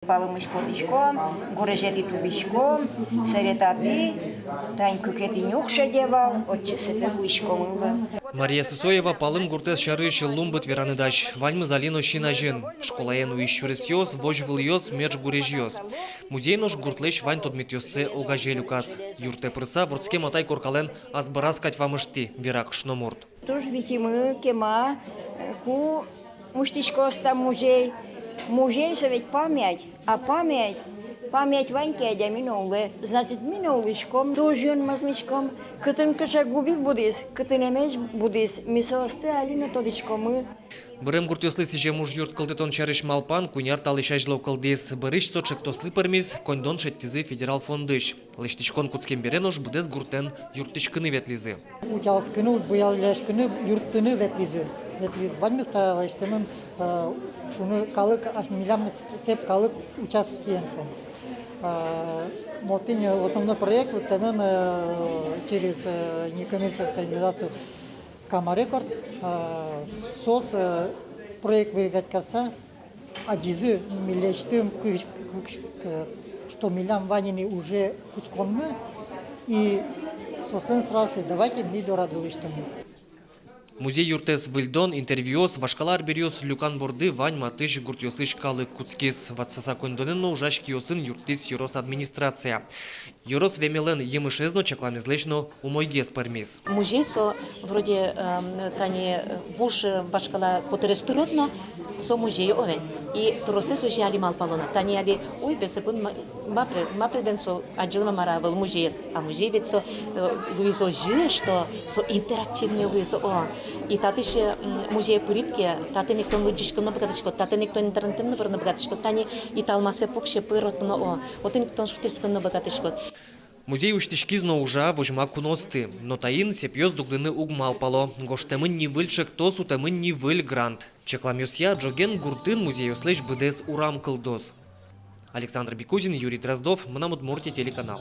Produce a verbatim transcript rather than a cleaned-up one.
Палымысь потӥськом, гурезетӥ тубиськом, сэре татӥ, тань кыкетӥ нюкшеде вал, отчы сыӵе куиськом ылы. Мария Сысоева Палым гуртэз сярысь лумбыт вераны дась. Ваньмыз али но син азьын. Школаен уись сюресъёс, возь вылъёс, меӵ гурезьёс. Музей нош гуртлэсь вань тодметъёссэ огазе люказ. Юртэ пырыса вордскем атай коркалэн азбараз кадь вамыштӥ, вера кышномурт. Туж витимы, кема, э, ку усьтӥськоз та музей. Музей со ведь память, а память, память вань ке, адями но улэ, значит, ми но улӥськом. Туж юн мӧзмиськом, кытын кыӵе губи будӥз, кытын эмезь будӥз, ми соосты али но тодӥськомы. Бырем гуртъёслы сӥзем ужъюрт кылдытон сярысь малпан куинь ар талэсь азьло кылдӥз. Бӧрысь со ӵектослы пӧрмиз, коньдон шедьтӥзы федерал фондысь. Лэсьтӥськон кутскем бере нош быдэс гуртэн юрттӥськыны ветлӥзы. Утялтӥськыны, буялляськыны, юрттыны ветлӥзы. Ветлӥз. Ваньмыз та лэсьтэмын, э, шуыны, калык, ас-, милям с-, сэп калык участиен, шуом. Э, но тӥни основной проект лыктэмын, э, через, э, некоммерческую организацию Кама Рекордс, э, соос, э, проект выиграть карыса, адӟизы милесьтым кы-, кы-, кы-, что милям вань ини уже кутсконмы, и соослэн сразу шуиз: давайте ми дорады лэсьтомы. Музей юртэз выльдон, интервьюос, вашкала арбериос люкан борды вань матысь гуртъёсысь калык кутскиз. Ватсаса коньдонэн но ужась киосын юрттӥз ёрос администрация. Ёрос вемелэн емышез но чакламезлэсь но умойгес пӧрмиз. Музей со вроде, эм, тани, э, вуж, э, вашкала котырез тырод но, со музей овен. И тросэз озьы али малпало на. Тани али, ой, бен, сэпын ма-, мапре-, мапре бен со адӟыло, мар-а, ӧвӧл музеез. А музей ведь со, э, луиз озьы, что со интерактивный луиз, о. И татысь, м, музее пырид ке, татын ик тон лыдӟиськыны но быгатӥськод, татын ик тон интернетэн но пырыны быгатӥськод, тани италмасэ пуксе, пыр отын, о. Отын ик тон шутэтскыны но быгатӥськод. Музей усьтӥськиз но ужа, возьма куноосты. Но таин сэпъёс дугдыны уг малпало. Гожтэмын ни выль ӵектос, утэмын ни выль грант. Чакламъёсъя, ӝоген гуртын музейёслэсь быдэс урам кылдоз. Александр Бекузин, Юрий Дроздов, «Мынам Удмуртие» телеканал.